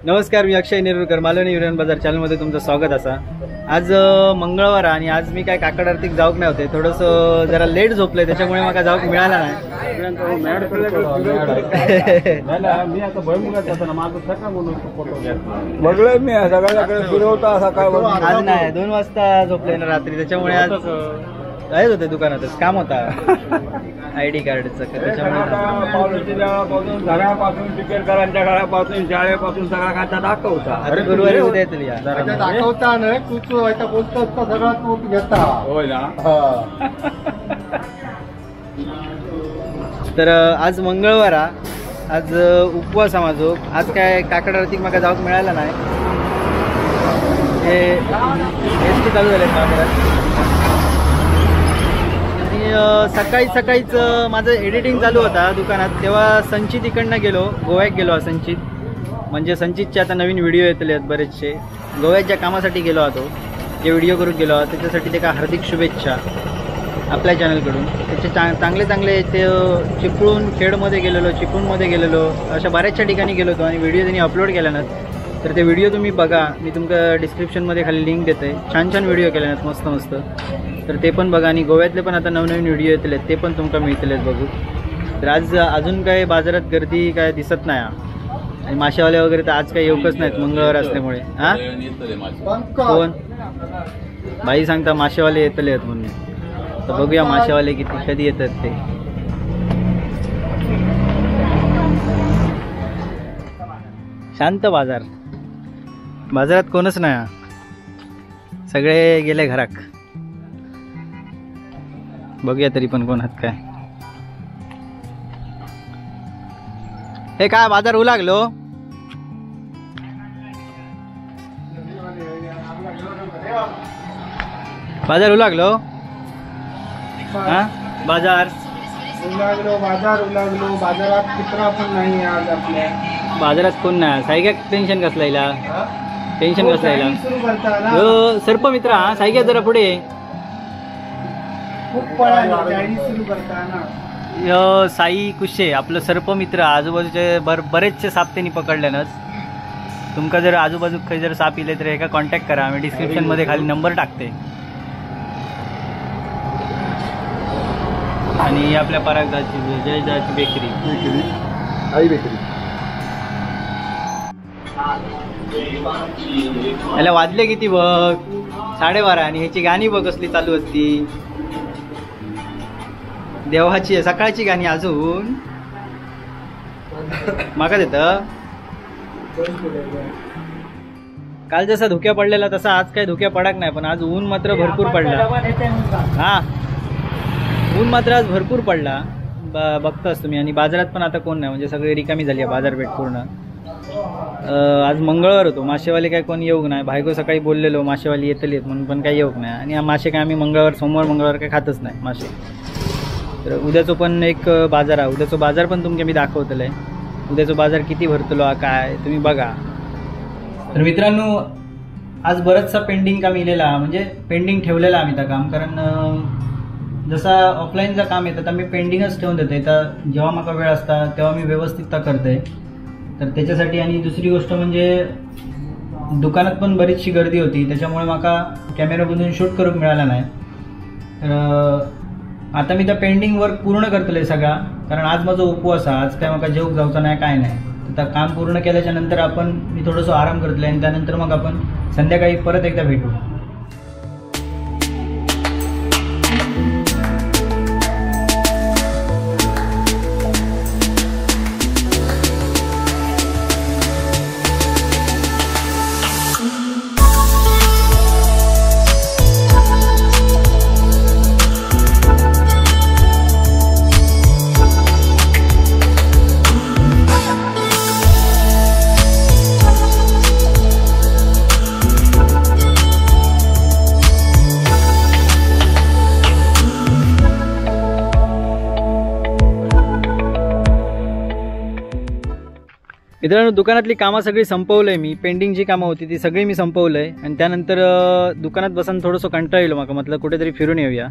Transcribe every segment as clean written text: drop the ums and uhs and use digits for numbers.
नमस्कार, मी अक्षय नेरुरकर, मालवणी युरियन बाजार चॅनलमध्ये तुमचं स्वागत असा। आज मंगळवार आणि आज मी काय काकड आरतीक जाऊक नाही होते, थोडंसं जरा लेट झोपले त्याच्यामुळे मला जाऊक मिळाला नाही। आज नाही, 2 वाजता झोपले ना रात्री, त्याच्यामुळे आज जायच होते दुकानातच, काम होता आयडी कार्डचं, त्याच्यामुळे घरापासून टिकेटकरांच्या घरापासून शाळेपासून सगळा खाता दाखवता। अरे गुरुवारी उद्या येतील या दाखवता ना, तू बोलतोस सगळा तू घेता होय ना। तर आज मंगळवार, आज उपवास माझो, आज काय काकड आरतीक माका जाऊक मिळाला नाही। हे एस टी चालू झाले बाजारात। सकाळी सकाळीच माझं एडिटिंग चालू होता दुकानात, तेव्हा संचित इकडनं गेलो, गोव्यात गेलो। संचित म्हणजे संचितचे आता नवीन व्हिडिओ येतले आहेत बरेचसे, गोव्यात ज्या कामासाठी गेलो होतो, जे व्हिडिओ करून गेलो त्याच्यासाठी ते का हार्दिक शुभेच्छा आपल्या चॅनलकडून। त्याचे चांगले चांगले ते चिपळूण खेडमध्ये गेलेलो, चिपळूणमध्ये गेलेलो, अशा बऱ्याचशा ठिकाणी गेलो होतो आणि व्हिडिओ त्यांनी अपलोड केल्यानंतर तर ते व्हिडिओ तुम्ही बघा, मी तुमका डिस्क्रिप्शनमध्ये खाली लिंक देते। छान छान व्हिडिओ केल्यानंतर मस्त मस्त, तर ते पण बघा। आणि गोव्यातले पण आता नवनवीन व्हिडिओ येतले ते पण तुमका मिळतले बघू। तर आज अजून काय बाजारात गर्दी काय दिसत नाही आणि माशावाले वगैरे तर आज काही येऊकच नाहीत मंगळवार असल्यामुळे। हां कोण बाई सांगता माशावाले येतले आहेत म्हणून, तर बघूया माशावाले किती कधी येतात ते। शांत बाजार, बाजारात कोणच नाही, सगळे गेले घराक। बघूया तरी पण कोण हात काय। हे काय बाजार होऊ लागलो? बाजार होऊ लागलो? हा बाजार लागलो, बाजार लागलो। बाजारात कितना पण नाही आज आपल्या बाजारात कोण नाही। सायग्या टेन्शन कसला इला, टेन्शन कसला इला हो सर्प मित्र। हा सायग्या जरा पुढे साई कुशे आपलं सर्पमित्र, आजूबाजूचे बरेचसे साप त्यांनी पकडल्यानंच। तुमका जर आजूबाजू खंय जर साप इले तर एका कॉन्टॅक्ट करा, आम्ही डिस्क्रिप्शन मध्ये खाली नंबर टाकते। आणि आपल्या परागदाची जयदाची बेकरी, आई बेकरी। याला वाजले किती बघ, 12:30 आणि ह्याची गाणी बघ कसली चालू होती, देवाची सकाळची गाणी अजून माका देत। काल जसा धुक्या पडलेला तसा आज काय धुक्या पडक नाही, पण आज ऊन मात्र भरपूर पडला। हा ऊन मात्र आज भरपूर पडला, बघताच तुम्ही। आणि बाजारात पण आता कोण नाही, म्हणजे सगळी रिकामी झाली आहे बाजारपेठ पूर्ण। आज मंगळवार होतो, मासेवाले काय कोण येऊक नाही। भायगो सकाळी बोललेलो मासेवाले येतले म्हणून, पण काही येऊक नाही। आणि मासे काय आम्ही मंगळवार सोमवार मंगळवार काय खातच नाही मासे। तर उद्याचो पण एक बाजार आहे, उद्याचो बाजार पण तुमके मी दाखवतले, उद्याचो बाजार किती भरतलो काय तुम्ही बघा। तर मित्रांनो आज बरंचसा पेंडिंग काम इलेला, म्हणजे पेंडिंग ठेवलेला आम्ही त्या काम, कारण जसा ऑफलाईनचा काम येतं तर मी पेंडिंगच ठेवून देते, तर जेव्हा माका वेळ असता तेव्हा मी व्यवस्थित करते, तर त्याच्यासाठी। आणि दुसरी गोष्ट म्हणजे दुकानात पण बरीचशी गर्दी होती, त्याच्यामुळे माका कॅमेरामधून शूट करूक मिळाला नाही। तर आता मी त्या पेंडिंग वर्क पूर्ण करतले सगळा, कारण आज माझा उपवास आहे, आज काय माका जेवूक जायचं नाही काय नाही। तर काम पूर्ण केल्याच्या नंतर आपण मी थोडंसं आराम करतले आणि त्यानंतर मग आपण संध्याकाळी परत एकदा भेटू। मित्रांनो दुकानातली कामं सगळी संपवलं आहे मी, पेंडिंग जी कामं होती ती सगळी मी संपवलं आहे। आणि त्यानंतर दुकानात बसून थोडंसं कंटाळा येईल माका, म्हटलं कुठेतरी फिरून येऊया।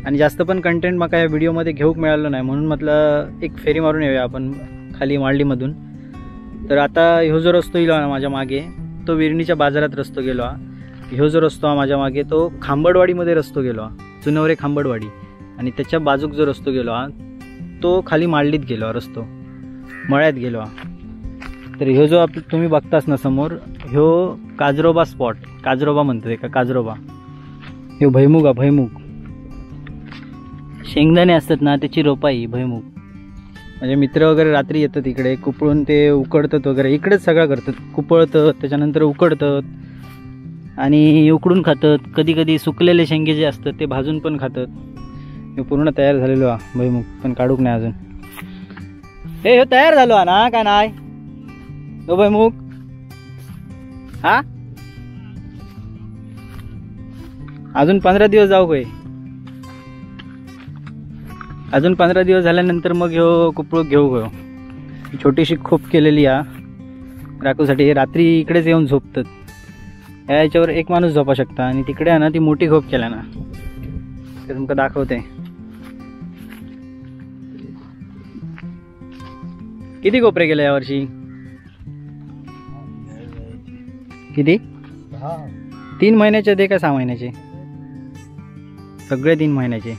आणि जास्त पण कंटेंट माका या व्हिडिओमध्ये घेऊक मिळालं नाही, म्हणून म्हटलं एक फेरी मारून येऊया आपण खाली माळलीमधून। तर आता ह्यो जो रस्तो इलो ना माझ्या मागे तो विरणीच्या बाजारात रस्तो गेलो. ह्यो जो रस्तो माझ्या मागे तो खांबडवाडीमध्ये रस्तो गेलो, चुनवरे खांबडवाडी. आणि त्याच्या बाजूक जो रस्तो गेलो तो खाली माळलीत गेलो रस्तो, मळ्यात गेलो. तर ह्यो जो तुम्ही बघतास ना समोर, ह्यो काजरोबा स्पॉट, काजरोबा म्हणतात का, काजरोबा. ह्यो भैमुग हा, भैमुग शेंगदाणे असतात ना त्याची रोपाई भैमुग. म्हणजे मित्र वगैरे रात्री येतात इकडे, कुपळून ते उकडतात वगैरे, इकडेच सगळं करतात, कुपळतात त्याच्यानंतर उकडतात आणि उकडून खातात. कधी कधी सुकलेले शेंगे जे असतात ते भाजून पण खातात. हे पूर्ण तयार झालेलो हा भुईमुग, पण काढूक नाही अजून. हे ह्यो तयार झालो हा ना का नाही हो भुईमुग? हा अजून 15 दिवस जाऊ काय, अजून 15 दिवस झाल्यानंतर मग ह्यो कुपळूक घेऊ गयो. छोटीशी खोप केलेली हा राखूसाठी, रात्री इकडेच येऊन झोपतात. या याच्यावर एक माणूस झोपा शकता. आणि तिकडे आहे ना ती मोठी खोप केल्या ना, ते तुमका दाखवते. किती कोपरे केले यावर्षी? किती? 3 महिन्याचे ते का 6 महिन्याचे? सगळे 3 महिन्याचे.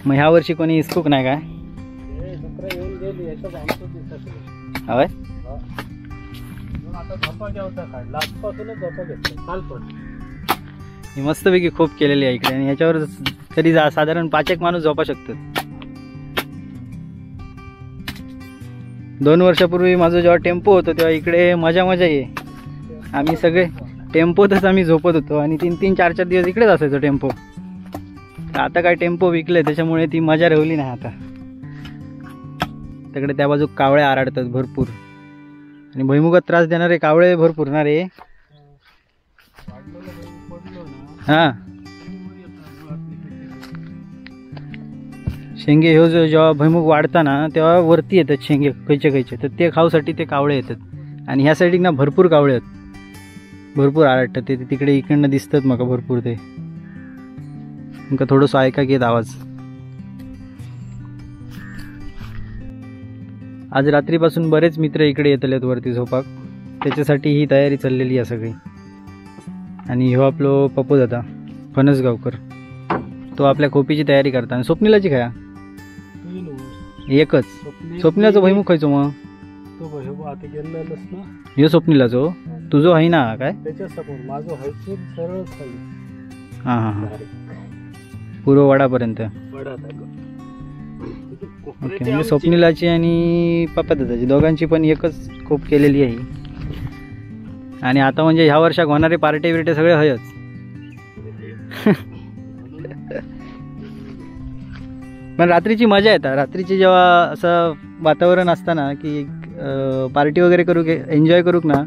मग ह्या वर्षी कोणी इस्कूक नाही काय? हवंय ही मस्तपैकी खोप केलेली आहे इकडे. आणि ह्याच्यावर तरी साधारण 5-1 माणूस झोपा शकतात. 2 वर्षापूर्वी माझं जेव्हा टेम्पो होतो तेव्हा इकडे मजा मजा ये, आम्ही सगळे टेम्पोतच आम्ही झोपत होतो आणि 3-3, 4-4 दिवस इकडेच असायचो टेम्पो. आता काय टेम्पो विकले त्याच्यामुळे ती मजा राहिली नाही आता. तिकडे त्या बाजू कावळे आराडतात भरपूर आणि भुईमुगात त्रास देणारे कावळे भरपूर ना रे. हां शेंगे ह्यो जो जेव्हा भुईमुग वाढताना तेव्हा वरती येतात शेंगे खयचे खयचे, तर ते खाऊसाठी ते कावळे येतात. आणि ह्या साईडीक ना भरपूर कावळे आहेत, भरपूर आरडतात ते तिकडे इकडनं दिसतात मका भरपूर. ते तुमका थोडंसं ऐका की येत आवाज. आज रात्रीपासून बरेच मित्र इकडे येतलेत वरती झोपाक, त्याच्यासाठी ही तयारी चाललेली आहे सगळी. आणि ह्यो आपलो पप्पू दादा फणसगावकर, तो आपल्या खोपीची तयारी करता. आणि स्वप्नीलाची खाया एकच स्वप्नीलाचो भुईमुग खायचो मग ह्यो स्वप्नीलाचो, तुझो आहे ना काय? हां हां हां पूर्व वडापर्यंत. ओके, म्हणजे स्वप्नीलाची आणि पप्पा दादाची दोघांची पण एकच खोप केलेली आहे. आणि आता म्हणजे ह्या वर्षात होणारे पार्टे बिर्टे सगळे हयच. पण रात्रीची मजा येतात. रात्रीची जेव्हा असं वातावरण असतं ना की पार्टी वगैरे करू, एन्जॉय करूक ना,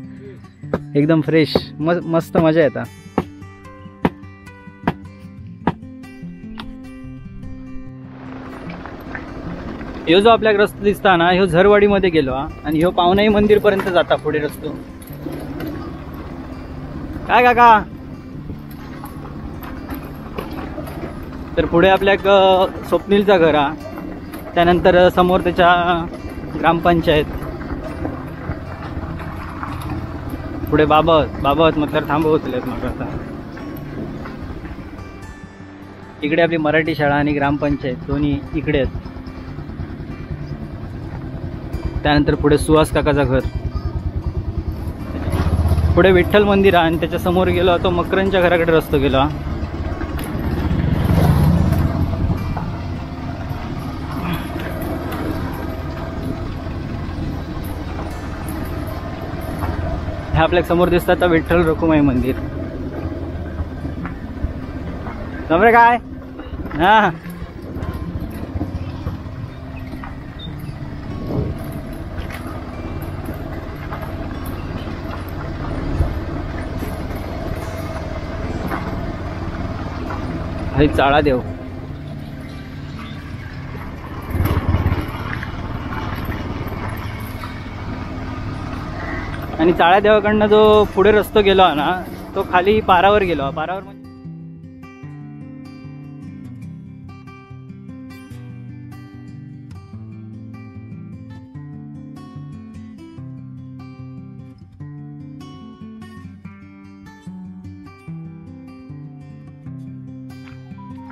एकदम फ्रेश मस्त मजा येतात. ह्यो जो आपल्याक रस्तो दिसता ना ह्यो झरवाडीमध्ये गेलो आणि ह्यो पावनाई मंदिर पर्यंत जाता पुढे रस्तो. काय काका? तर पुढे आपल्याक स्वप्नीलचा घर हा, त्यानंतर समोर त्याच्या ग्रामपंचायत, पुढे बाबावत, बाबावत म्हटल्यावर थांबवतलेत मग आता. इकडे आपली मराठी शाळा आणि ग्रामपंचायत दोन्ही इकडे आहेत. त्यानंतर पुढे सुहास काकाचा घर, पुढे विठ्ठल मंदिर आणि त्याच्या समोर गेलो तो मकरंदच्या घराकडे रस्तो गेला. हे आपल्या समोर दिसतात विठ्ठल रखुमाई मंदिर. समरे काय हा हे चाळा देव. आणि चाळा देवाकडनं जो पुढे रस्तो गेलो ना तो खाली पारावर गेलो. पारावर म्हणजे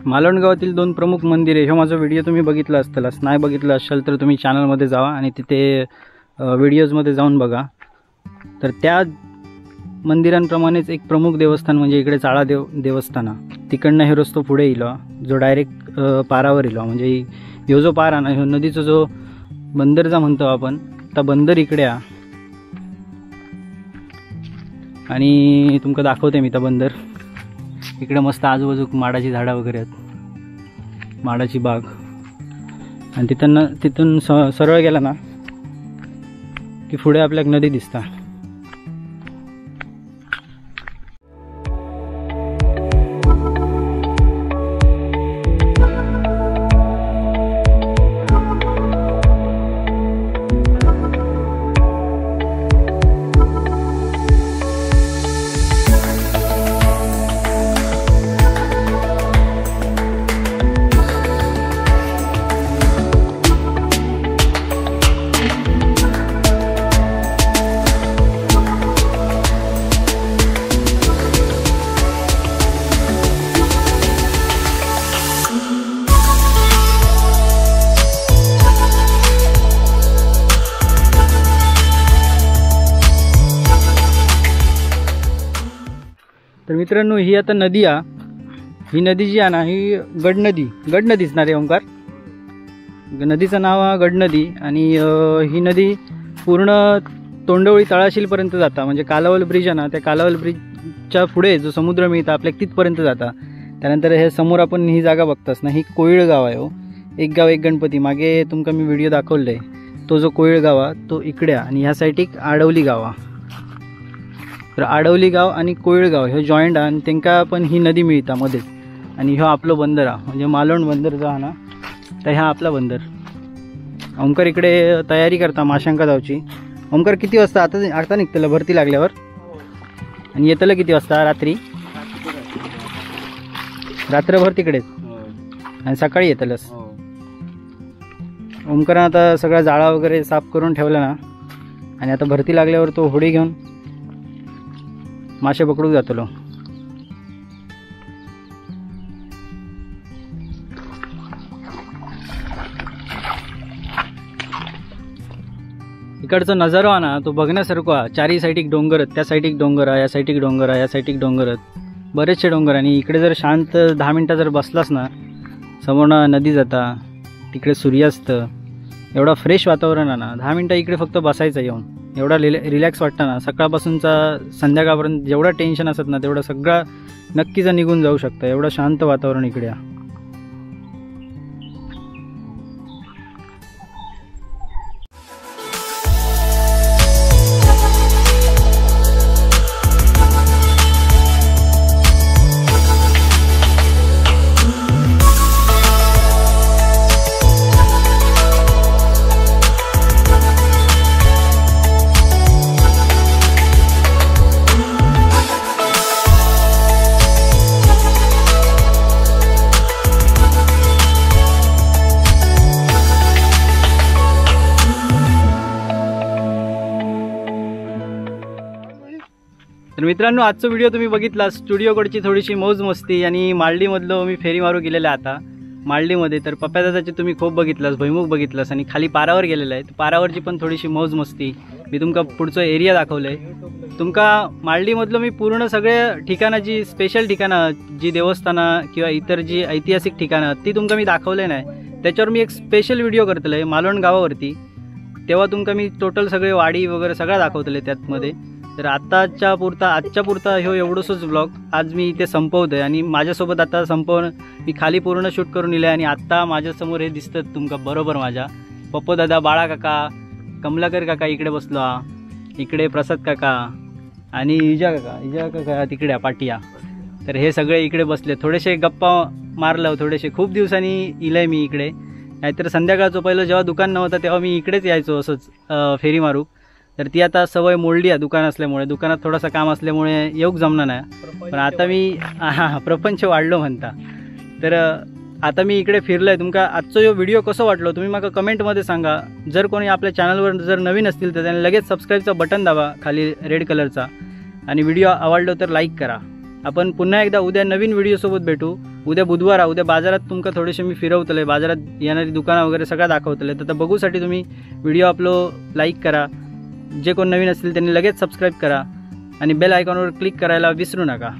मालवण गावातील 2 प्रमुख मंदिरे, ह्यो माझा व्हिडिओ तुम्ही बघितला असतलाच, नाही बघितला असेल तर तुम्ही चॅनलमध्ये जावा आणि तिथे व्हिडिओजमध्ये जाऊन बघा। तर त्या मंदिरांप्रमाणेच एक प्रमुख देवस्थान म्हणजे इकडे चाळा देवस्थान, तिकडनं हे रस्तो पुढे इलो जो डायरेक्ट पारावर इलो, म्हणजे ह्यो जो पार ना ह्यो नदीचो जो बंदर जा म्हणतो आपण त्या बंदर इकडे आ। आणि तुमका दाखवते मी त्या बंदर। इकडे मस्त आजूबाजू माडाची झाडं वगैरे आहेत, माडाची बाग। आणि तिथून सरळ गेला ना की पुढे आपल्याला नदी दिसता। तर मित्रांनो ही आता नदी आ, ही नदी जी आहे ना ही गड नदी, गड नदीच ना रे ओंकार, नदीचं नाव आहे गड नदी। आणि ही नदी पूर्ण तोंडवळी तळाशीलपर्यंत जाता, म्हणजे कालावल ब्रिज आहे ना त्या कालावल ब्रिजच्या पुढे जो समुद्र मिळता आपल्या तिथपर्यंत जाता। त्यानंतर हे समोर आपण ही जागा बघतास ना ही कोईळ गाव आहे हो, एक गाव एक गणपती, मागे तुमका मी व्हिडिओ दाखवले तो जो कोईळ गाव आहे तो इकडे आणि ह्या साईडीक आडवली गाव आहे। तर आडवली गाव आणि कोईळ गाव हे जॉईंट आहे आणि तेंका पण ही नदी मिळता मध्येच। आणि ह्यो आपलो बंदर हा, म्हणजे मालवण बंदर जो आहे ना तर ह्या आपला बंदर। ओंकार इकडे तयारी करता माशांका जावची। ओंकार किती वाजता आता आता निघतलं भरती लागल्यावर आणि येतलं किती वाजता रात्री? रात्रभर तिकडेच आणि सकाळी येतलंस। ओंकारानं आता सगळा जाळा वगैरे साफ करून ठेवला ना आणि आता भरती लागल्यावर तो होडी घेऊन मासे पकडून जातलो। इकडचा नजारा आहे ना तो बघण्यासारखा आहे। चारी साईडीक डोंगर आहेत, त्या साईडीक डोंगर आहे, या साईडीक डोंगर आहे, या साईडीक डोंगर आहेत, बरेचसे डोंगर। आणि इकडे जर शांत 10 मिनटं जर बसलास ना समोर ना नदी जाता, तिकडे सूर्यास्त, एवढा फ्रेश वातावरण आहे ना, 10 मिनटं इकडे फक्त बसायचं येऊन, एवढा रिलॅक्स वाटतं ना। सकाळपासूनचा संध्याकाळपर्यंत जेवढा टेन्शन असत ना तेवढा सगळा नक्कीच निघून जाऊ शकतं, एवढं शांत वातावरण इकडे आहे। तर मित्रांनो आजचा व्हिडिओ तुम्ही बघितला, स्टुडिओकडची थोडीशी मौज मस्ती आणि मालडीमधलं मी फेरी मारू गेलेलं आता मालडीमध्ये। तर पप्प्यादादाची तुम्ही खूप बघितलास, भुईमुग बघितलास आणि खाली पारावर गेलेलं आहे, पारावरची पण थोडीशी मौज मस्ती मी तुमका पुढचं एरिया दाखवलं आहे। तुमका मालडीमधलं मी पूर्ण सगळे ठिकाणं जी स्पेशल ठिकाणं, जी देवस्थानं किंवा इतर जी ऐतिहासिक ठिकाणं ती तुमका मी दाखवले नाही, त्याच्यावर मी एक स्पेशल व्हिडिओ करतलं आहे मालवण गावावरती, तेव्हा तुमका मी टोटल सगळे वाडी वगैरे सगळं दाखवतलं त्यातमध्ये। तर आत्ताच्या पुरता आजच्या पुरता ह्यो एवढंसंच ब्लॉग आज मी इथे संपवतो आहे आणि माझ्यासोबत आता संपवून मी खाली पूर्ण शूट करून इलं आहे। आणि आत्ता माझ्यासमोर हे दिसतं तुमका बरोबर माझ्या पप्पू दादा, बाळा काका, कमलाकर काका इकडे बसलो, इकडे प्रसाद काका आणि इजा काका, इजा काका तिकडे पाटिया, तर हे सगळे इकडे बसले, थोडेसे गप्पा मारलं थोडेसे। खूप दिवसांनी इलं मी इकडे, नाहीतर संध्याकाळचं पहिलं जेव्हा दुकान नव्हतं तेव्हा मी इकडेच यायचो असंच फेरी मारू। तर ती आता सवय मोडली आहे दुकान असल्यामुळे, दुकानात थोडासा काम असल्यामुळे येऊक जमणार नाही, पण आता मी हां प्रपंच वाढलो म्हणता। तर आता मी इकडे फिरलो आहे। तुमका आजचा जो व्हिडिओ कसं वाटलो तुम्ही मला कमेंटमध्ये सांगा। जर कोणी आपल्या चॅनलवर जर नवीन असतील तर त्यांनी लगेच सबस्क्राईबचा बटन दाबा खाली रेड कलरचा, आणि व्हिडिओ आवडलो तर लाईक करा। आपण पुन्हा एकदा उद्या नवीन व्हिडिओसोबत भेटू. उद्या बुधवार आहे, उद्या बाजारात तुमका थोडेसे मी फिरवतले, बाजारात येणारी दुकानं वगैरे सगळं दाखवतले. तर बघूसाठी तुम्ही व्हिडिओ आपलो लाईक करा, जे कोण नवीन असतील त्यांनी लगेच सबस्क्राईब करा आणि बेल आयकॉनवर क्लिक करायला विसरू नका.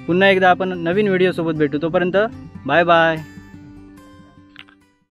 पुन्हा एकदा आपण नवीन व्हिडिओसोबत भेटू, तोपर्यंत बाय बाय.